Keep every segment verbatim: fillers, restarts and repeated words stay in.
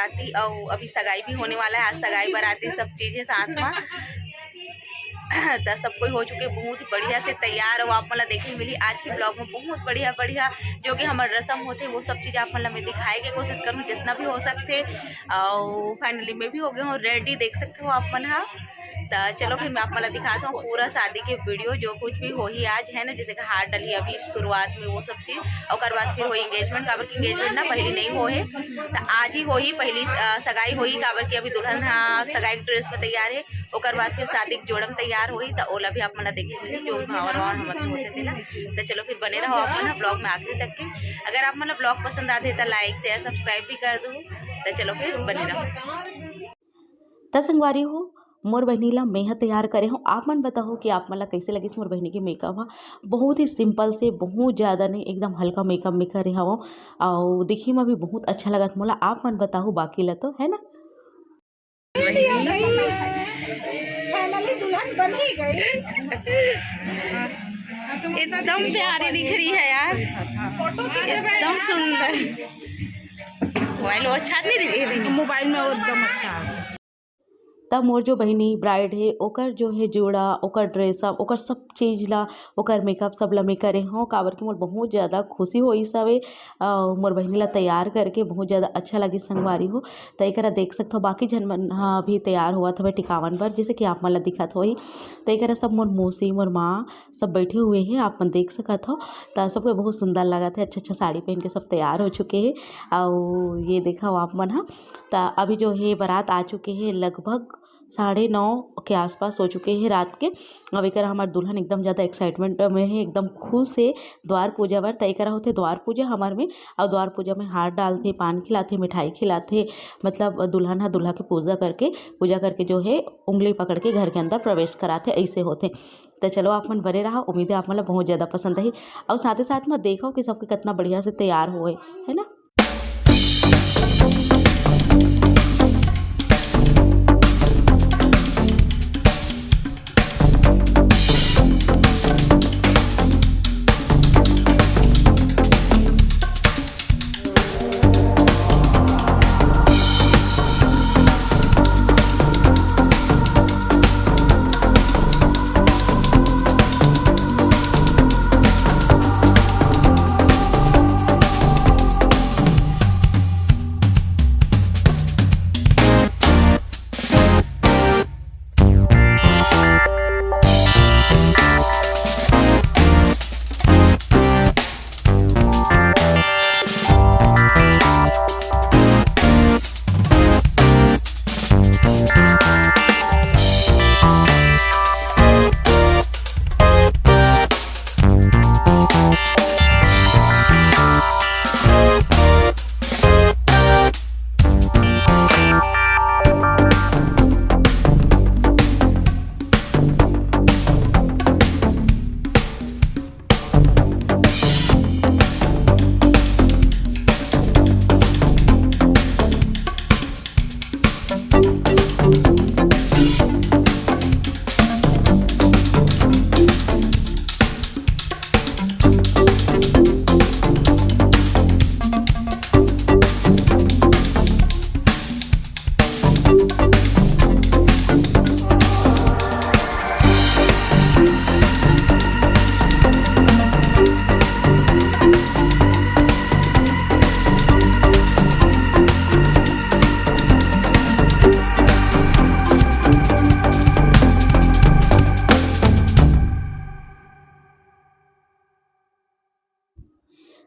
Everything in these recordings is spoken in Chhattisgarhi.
आती, अउ अभी सगाई भी होने वाला है। आज सगाई बराती सब चीज है साथ में। त सब कोई हो चुके, बहुत ही बढ़िया से तैयार हो। आप मन ला देखे मिली आज के ब्लॉग में, बहुत बढ़िया बढ़िया जो कि हमर रसम होथे वो सब चीज आप मन ला मैं दिखाए के कोशिश करूँ जितना भी हो सकथे। अउ फाइनली मैं भी हो गए हूँ रेडी, देख सकते हो आप मन हा। त चलो फिर मैं आप मन ला दिखाता हूँ पूरा शादी के वीडियो, जो कुछ भी होही आज, है ना, जैसे कि हार डली अभी शुरुआत में, वो सब चीज। ओकर बाद फिर होही एंगेजमेंट, काबर कि एंगेजमेंट ना पहली नहीं होहे, त आज ही होही पहली, अ, सगाई होही, काबर कि अभी दुल्हन हा सगाई के ड्रेस में तैयार है। ओकर बाद फिर शादी के जोड़ा में तैयार होही, त ओला भी आप मन ला देखे मिली, जो भाव रवान हमर होथे तेला। त चलो फिर बने रहो आप मन ब्लॉग में आखिरी तक के। अगर आप मन ला ब्लॉग पसंद आथे त लाइक, शेयर, सब्सक्राइब भी कर दो। त चलो फिर बने रहो। त संगवारी हो, मोर बहिनी ला मैं ह तैयार करे हूँ। आप मन बताओ कि आप मन ला कैसे लगिस मोर बहिनी के मेकअप ह। बहुत ही सिंपल से, बहुत ज़्यादा नहीं, एकदम हल्का मेकअप में करे हवं, अउ दिखे में भी बहुत अच्छा लगत मोला। आप मन बताओ बाकी ला तो, है ना? फाइनली दुल्हन बन ही गई। एकदम प्यारी दिख रही है यार, एकदम सुंदर। मोबाइल वो अच्छा नहीं दिख रही है। मोबाइल में वो एकदम अच्छा है। तब मोर जो बहिनी ब्राइड हे, ओकर जो हे जोड़ा, ओकर ड्रेसअप, ओकर सब चीज ला, ओकर मेकअप सब ला मैं करे हौं, काबर कि मोर बहुत ज़्यादा खुशी होइस हवे। अ, मोर बहिनी ला तैयार करके बहुत ज़्यादा अच्छा लगिस संगवारी हो। त एकरा देख सकथव, बाकी झन मन ह अभी तैयार होवत हवे टिकावन बर, जैसे कि आप मन ला दिखत होही। त एकरा सब मोर मौसी, मोर माँ सब बैठे हुए हे, आप मन देख सकत हव। त सबके बहुत सुंदर लगत हे, अच्छा-अच्छा साड़ी पहन के सब तैयार हो चुके हे। अउ ये देखव आप मन ह, त अभी जो हे बारात आ चुके हे, लगभग साढ़े नौ के आसपास हो चुके हे रात के। अब एकरा हमर दुल्हन एकदम ज़्यादा एक्साइटमेंट में हे, एकदम खुश हे द्वार पूजा बर। त एकरा होथे द्वार पूजा हमर में, अउ द्वार पूजा में हार डालथे, पान खिलाथे, मिठाई खिलाथे, मतलब दुल्हन ह दूल्हा के पूजा करके, पूजा करके जो हे उंगली पकड़ के घर के अंदर प्रवेश कराथे, ऐसे होथे। त चलो आप मन बने रहा, उम्मीद है आप मन ला बहुत ज़्यादा पसंद आही। अउ साथे साथ में देखो कि सबके कितना बढ़िया से तैयार होए, है ना।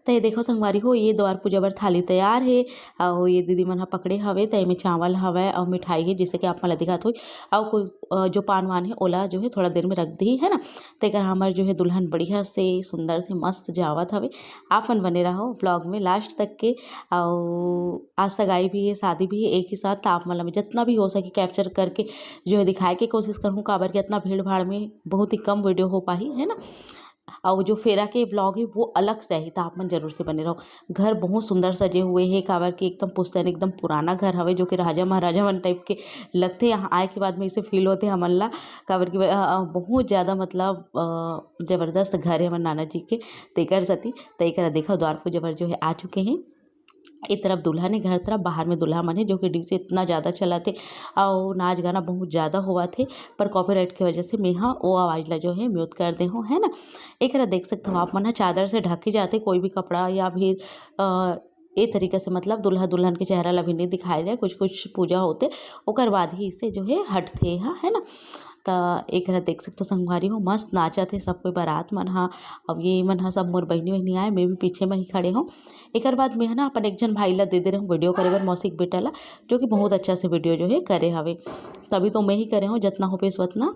त ये देखो संगवारी हो, ये द्वार पूजा बर थाली तैयार हे। अउ ये दीदी मन ह पकड़े हवे, त एमे चावल हवय अउ मिठाई हे, जैसे कि आप मन ला दिखत होही। अउ कोई, अ, जो पान वान हे, ओला जो हे थोड़ा देर में रख दिही, है ना। त एकर हमर जो हे दुल्हन बढ़िया से, सुंदर से, मस्त जावत हवे। आप मन बने रहो व्लॉग में लास्ट तक के। अउ आज सगाई भी हे, शादी भी हे एक ही साथ, त आप मन ला मैं जितना भी हो सके कैप्चर करके जो हे दिखाए के कोशिश करहूँ, काबर कि इतना भीड़ भाड़ में बहुत ही कम वीडियो हो पाही, है ना। अउ जो फेरा के व्लॉग हे वो अलग से आही, त आप मन जरूर से बने रहो। घर बहुत सुंदर सजे हुए हे, काबर कि एकदम पुश्तैनी, एकदम पुराना घर हवे, जो कि राजा महाराजा मन टाइप के लगथे। यहाँ आए के बाद में इसे फील होथे हमन ला, काबर कि, अ, अ, बहुत ज़्यादा मतलब, अ, जबरदस्त घर हे हमर नाना जी के, तेकर सेती। त एकरा देखो, द्वार पूजा बर जो हे आ चुके हे। ए तरफ दुल्हन हे, घर तरफ बाहर में दूल्हा मन हे, जो कि डीजे इतना ज़्यादा चलत हे अउ नाच गाना बहुत ज़्यादा होवत हे, पर कॉपीराइट के वजह से मैं हा वो आवाज़ ला जो है म्यूट कर दे हूँ, है ना। एकरा देख सकत हो आप मन ह, चादर से ढके जाथे कोई भी कपड़ा या फिर अ, ए तरीका से, मतलब दूल्हा दुल्हन के चेहरा ला भी नहीं दिखाए जाए। कुछ कुछ पूजा होथे, ओकर बाद ही इसे जो है हटथे हा, है ना। त एकरा देख सकत हो संगवारी हो, मस्त नाचत हे सब कोई बारात मन हा। अब ये मन हा सब मोर बहिनी बहिनी आए, मैं भी पीछे में ही खड़े हूँ। एकर बाद मैं है ना अपन एक झन भाई ला दे दे रहे हूँ वीडियो करे बर, मौसी के बेटा ला, जो कि बहुत अच्छा से वीडियो जो है करे हवे। तभी तो मैं ही करे हूँ, जितना हो पेस उतना।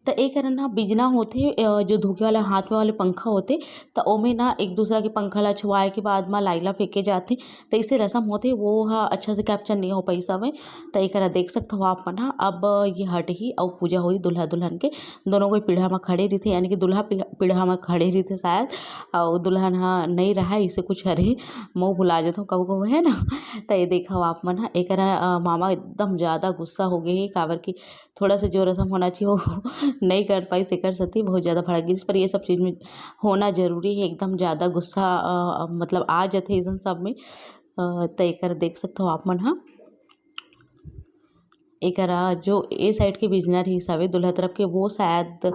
त ए करन ह बिजना होथे, अ, जो धोखे वाला हाथ में वाले पंखा होथे, त ओमे ना एक दूसरा के पंखा ला छुआए के बाद म लाई ला फेंके जाथे। त इसे रसम होथे, वो ह अच्छा से कैप्चर नहीं हो पाइस हवय। त एकरा देख सकत हो आप मन ह, अब ये हटही अउ पूजा होही दूल्हा दुल्हन के। दोनों कोई पीढ़ा म खड़े रहिथे, यानी कि दूल्हा पीढ़ा, पीढ़ा म खड़े रहिथे शायद, अउ दुल्हन ह नहीं रहा, इसे कुछ हरे, मैं भुला जथों कभू कभू, है ना। त ये देखो आप मन ह, एकरा, अ, मामा एकदम ज़्यादा गुस्सा हो गए हे, काबर कि थोड़ा सा जो रसम होना चाहिए वो नहीं कर पाइस, एकर सेती बहुत ज़्यादा भड़क गिस। पर ये सब चीज़ में होना जरूरी है, एकदम ज़्यादा गुस्सा, अ, मतलब आ जाथे इसन सब में। अ, त एकर देख सकत हो आप मन ह, एकरा जो ए साइड के बिजनर ही सवे दूल्हा तरफ के, वो शायद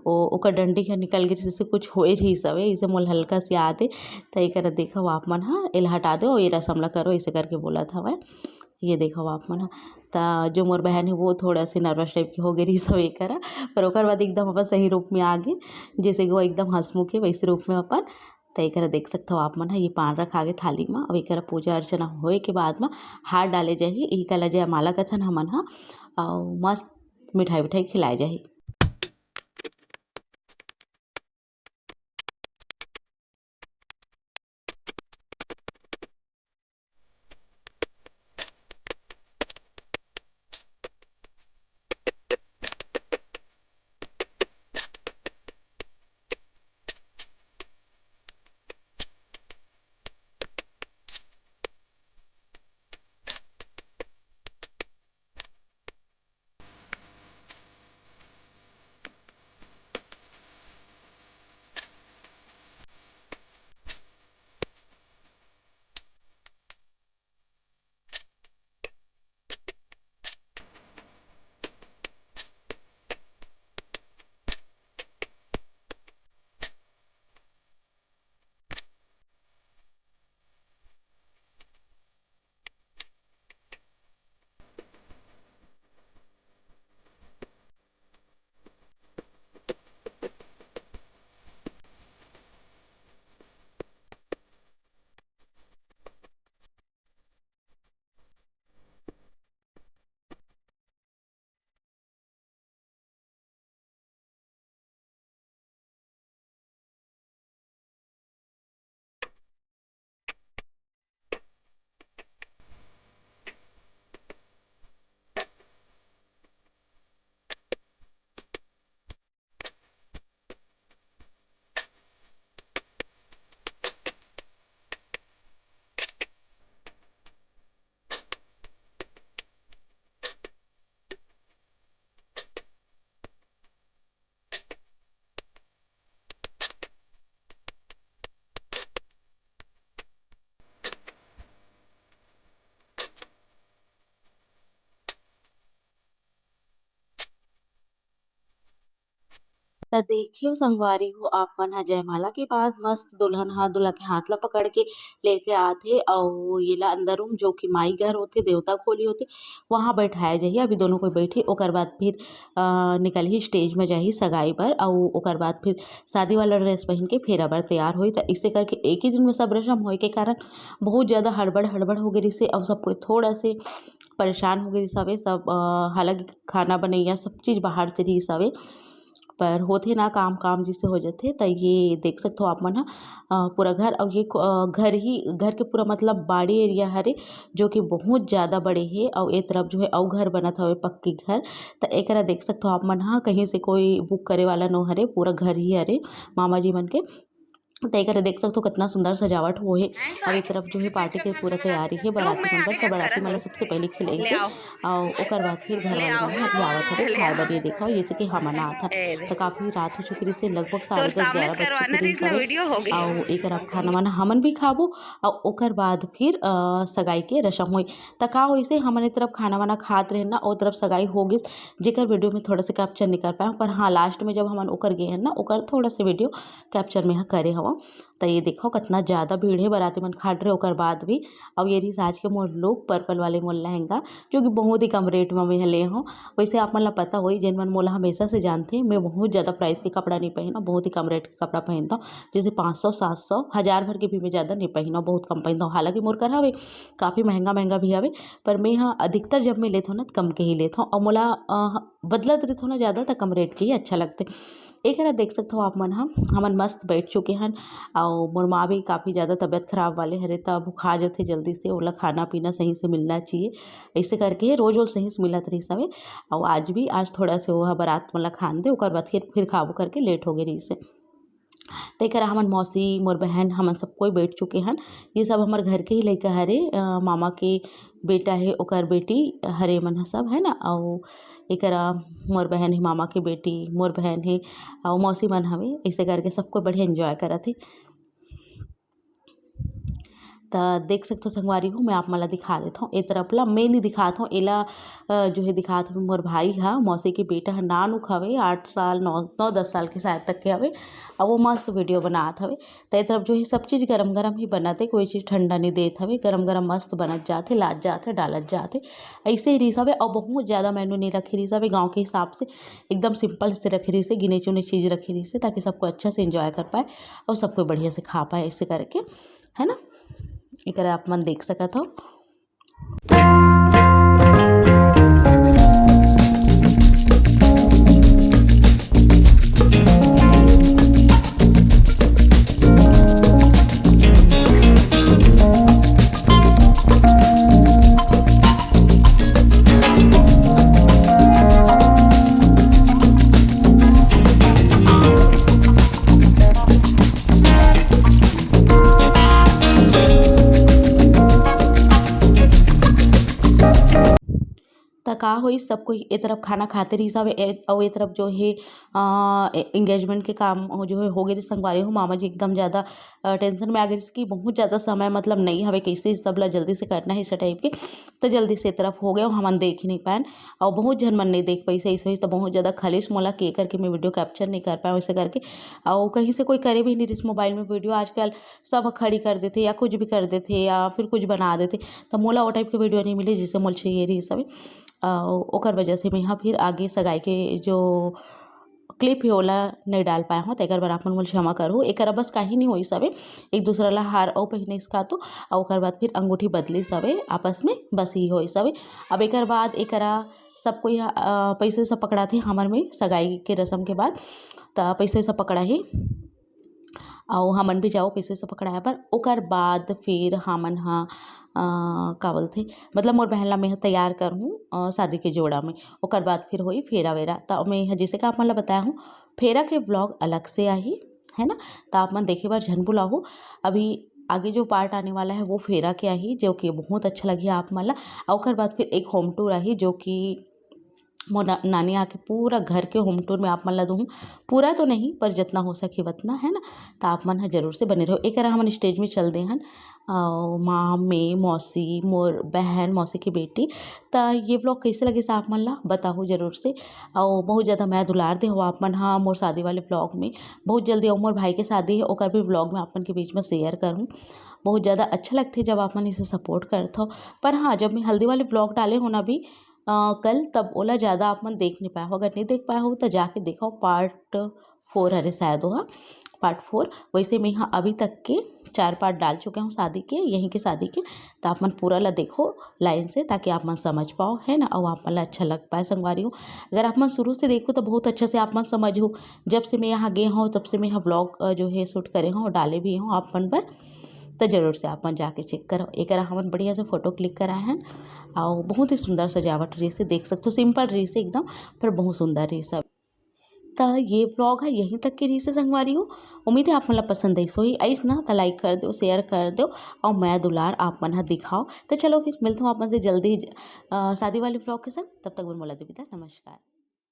ओ, ओकर डंडी ह निकल गिस, जैसे कुछ होए रहिस हवे, इसे मोला हल्का से याद हे। त एकरा देखो आप मन ह, एला हटा दो, ये रसम ला करो, इसे करके बोलत हवय। ये देखो आप मन ह, त जो मोर बहन हे वो थोड़ा से नर्वस टाइप के हो गे रहिस हवे एकरा, पर ओकर बाद एकदम अपन सही रूप में आ गे, जैसे कि वो एकदम हंसमुख हे वैसे रूप में अपन। त एकरा देख सकत हो आप मन ह, ये पान रखा गे थाली म। अब एकरा पूजा अर्चना होए के बाद म हार डाले जाही, इही काला जयमाला कथन हमन ह। अउ मस्त मिठाई विठाई खिलाए जाही। त देखियो संगवारी हो, आप मन ह जयमाला के बाद मस्त दुल्हन ह दूल्हा के हाथ ला पकड़ के लेके आथे, अउ येला अंदर रूम, जो कि माई घर होथे, देवता खोली होथे, वहाँ बैठाया जाही। अभी दोनों कोई बैठी, ओकर बाद फिर, अ, निकलही स्टेज में जाही सगाई बर, अउ ओकर बाद फिर शादी वाला ड्रेस पहन के फेरा बर तैयार होही। त इसे करके एक ही दिन में सब रसम होए के कारण बहुत ज़्यादा हड़बड़, हड़बड़ हो गे रिहिसे, अउ सब कोई थोड़ा से परेशान हो गे रिहिस हवे सब, अ, हालांकि खाना बनैया सब चीज़ बाहर से रिहिस हवे, पर होथे ना काम, काम जिसे हो जाथे। त ये देख सकत हो आप मन ह, अ, पूरा घर, अउ ये को-, अ, घर ही, घर के पूरा मतलब बाड़ी एरिया हरे, जो कि बहुत ज़्यादा बड़े हे, अउ ए तरफ जो है अउ घर बनत हवे पक्की घर। त एकरा देख सकत हो आप मन ह, कहीं से कोई बुक करे वाला नो हरे, पूरा घर ही हरे मामा जी मन के। त एकर देख सकथो, कितना सुंदर सजावट हुए हे। अब एक तरफ जो है, पार्टी के पूरा तैयारी है, बाराती मन बर। त बाराती मन ला सबसे पहले खिलाइस हे, अउ ओकर बाद फिर घर वाले मन ह अभी आवत हवे खाए बर। ये देखो, जैसे कि हमन आत हन, त काफी रात हो चुकी रहिस हे, लगभग साढ़े दस, ग्यारह बज चुकी रहिस हवे। अउ एकर अब खाना वाना हमन भी खाबो, अउ ओकर बाद फिर, अ, सगाई के रसम होई। त का होइस हे, हमन ए तरफ खाना वाना खात रहेन ना, ओ तरफ सगाई हो गिस, जेकर वीडियो में थोड़ा से कैप्चर नहीं कर पाए, पर हाँ, लास्ट में जब हमन ओकर गे हन ना, ओकर थोड़ा से वीडियो कैप्चर में ह करे हवं। त ये देखो, कितना ज़्यादा भीड़ हे, बाराती मन खड़े रहे ओकर बाद भी। अउ ये रहिस आज के मोर लुक, पर्पल वाले मोर लहंगा, जो कि बहुत ही कम रेट में मैं ह ले हूँ। वैसे आप मन ला पता होई, जिन मन मोला हमेशा से जानथे, मैं बहुत ज़्यादा प्राइस के कपड़ा नहीं पहनूँ, बहुत ही कम रेट के कपड़ा पहनता हूँ। जैसे पाँच सौ, सात सौ, हज़ार भर के भी मैं ज़्यादा नहीं पहनूँ, बहुत कम पहनता हूँ। हालांकि मोर कर हवे काफ़ी महंगा महंगा भी हवे, पर मैं ह अधिकतर जब मैं लेथों ना, त कम के ही लेथों। अउ मोला, अ, बदलत रहिथों ना ज़्यादा, त कम रेट के ही अच्छा लगथे। एकरा देख सकथो आप मन ह, हमन मस्त बैठ चुके हन। अउ मोर माँ भी काफ़ी ज़्यादा तबीयत खराब वाले हरे, त भुखा जथे जल्दी से, ओला खाना पीना सही से मिलना चाहिए। ऐसे करके रोज रोज सही से मिलत रहिस हवे। अउ आज भी, आज थोड़ा से ओहा बारात मन ला खान दे, ओकर बाद फिर, फिर खाबो करके लेट हो गे रहिस हे। तेकर हमन मौसी, मोर बहन, हमन सब कोई बैठ चुके हन। ये सब हमर घर के ही लइका हरे, अ, मामा के बेटा हे, ओकर बेटी हरे, मन ह सब, है ना। अउ एकरा मोर बहन हे, मामा के बेटी, मोर बहन हे, अउ मौसी मन हवे। ऐसे करके सब कोई बढ़िया एंजॉय करत हे। त देख सकथो संगवारी हो, मैं आप मन ला दिखा देथों। ए तरफ ला मैं नहीं दिखात हूँ, एला, अ, जो है दिखात हूँ मोर भाई हा, मौसी के बेटा हा, नानुक हवे, आठ साल, नौ, नौ दस साल के शायद तक के हवे। अब वो मस्त वीडियो बनात हवे। त ए तरफ जो है सब चीज़ गरम गरम ही बनत हे, कोई चीज़ ठंडा नहीं देत हवे, गरम गरम मस्त बनत जात हे, लात जात हे, डालत जात हे। ऐसे ही रहिस हवे। और बहुत ज़्यादा मेन्यू नहीं रखे रहिस हवे, गाँव के हिसाब से एकदम सिंपल से रखे रहिस हे, गिने चुने चीज़ रखे रहिस हे, ताकि सबको अच्छा से एंजॉय कर पाए और सबको बढ़िया से खा पाए, ऐसे करके, है ना। एकरा आप मन देख सकत हो। त का होइस, सब कोई ए तरफ खाना खाते रहिस हवे, ए-, अउ ए तरफ जो हे, अ, ए-, एंगेजमेंट के काम हो, जो हे, हो गे रहिस संगवारी हो। मामा जी एकदम ज़्यादा, अ, टेंशन में आ गे रहिस कि बहुत ज़्यादा समय, मतलब, नहीं हवे, कैसे सब ला जल्दी से करना हे, इस टाइप के। त जल्दी से ए तरफ हो गे, हमन देख ही नहीं पाएन, अउ बहुत झन मन नहीं देख पाइस। ऐसे ही त बहुत ज़्यादा खलिस मोला के करके मैं वीडियो कैप्चर नहीं कर पाए वैसे करके। अउ कहीं से कोई करे भी नहीं रहिस मोबाइल में वीडियो, आजकल सब खड़ी कर देथे या कुछ भी कर देथे या फिर कुछ बना देथे, त मोला वो टाइप के वीडियो नहीं मिले, जिसे मोला चाहिए रहिस हवे। अ, ओकर वजह से मैं हा फिर आगे सगाई के जो क्लिप हे, ओला नहीं डाल पाए हों, तेकर बर आप मन मोला क्षमा करहु। एकर बस काही नहीं होइस हवे, एक दूसरा ला हार अउ पहिनिस का तो, अउ ओकर बाद फिर अंगूठी बदलिस हवे आपस में, बस ही होइस हवे। अब एकर बाद एकरा सब कोई ह, अ, पैसे वैसे पकड़ाथे हमर में सगाई के रस्म के बाद, त पैसे वैसे पकड़ाही। अउ हमन भी जाओ पैसे वैसे पकड़ाए बर। ओकर बाद फिर हमन ह, अ, का बोलथे, मतलब मोर बहन ला मैं ह तैयार करहूँ, अ, शादी के जोड़ा में। ओकर बाद फिर होई फेरा वेरा। त मैं ह जैसे कि आप मन ला बताया हूँ, फेरा के व्लॉग अलग से आही, है ना, त आप मन देखे बर झन भुलाहू। अभी आगे जो पार्ट आने वाला है वो फेरा के आही, जो कि बहुत अच्छा लगही आप मन ला। अउ ओकर बाद फिर एक होम टूर आही, जो कि मोर ना-, नानी आके पूरा घर के होम टूर में आप मन ला दूहूँ। पूरा तो नहीं, पर जितना हो सके उतना, है ना, त आप मन ह जरूर से बने रहो। एकरा हमन स्टेज में चल दे हन, अउ माँ, मैं, मौसी, मोर बहन, मौसी की बेटी। त ये व्लॉग कैसे लगिस आप मन ला बताहू जरूर से। अउ बहुत ज़्यादा मया दुलार दे हो आप मन ह मोर शादी वाले व्लॉग में। बहुत जल्दी अउ मोर भाई के शादी है, ओकर भी व्लॉग में आप मन के बीच में शेयर करहूँ। बहुत ज़्यादा अच्छा लगथे जब आप मन इसे सपोर्ट करथो। पर हाँ, जब मैं हल्दी वाले व्लॉग डाले हो ना अभी, अ, कल, तब ओला ज़्यादा आप मन देख नहीं पाए हो। अगर नहीं देख पाए हो त जाके देखो, पार्ट फ़ोर हरे शायद ओहा, पार्ट फ़ोर। वैसे मैं ह अभी तक के चार पार्ट डाल चुके हूँ शादी के, यहीं के शादी के। त आप मन पूरा ला देखो लाइन से, ताकि आप मन समझ पाओ, है ना, अउ आप मन ला अच्छा लग पाए संगवारी हो। अगर आप मन शुरू से देखो त बहुत अच्छा से आप मन समझ हो। जब से मैं यहाँ गे हूँ तब से मैं यहाँ व्लॉग, अ, जो है शूट करे हूँ, डाले भी हूँ आप मन बर, त जरूर से आप मन जाके चेक करो। एकरा हमन बढ़िया से फोटो क्लिक कराए हन, अउ बहुत ही सुंदर सजावट रहिस हे, देख सकथो, सिंपल रहिस हे एकदम, पर बहुत सुंदर रहिस हे। त ये व्लॉग ह यहीं तक के रहिस हे संगवारी हो। उम्मीद हे आप मन ला पसंद आइस होही। आइस ना त लाइक कर देव, शेयर कर देव अउ मया दुलार आप मन ह दिखाव। त चलो फिर मिलत हूँ आप मन से जल्दी ही, अ, शादी वाले व्लॉग के संग। तब तक बर मोला दे विदा, नमस्कार।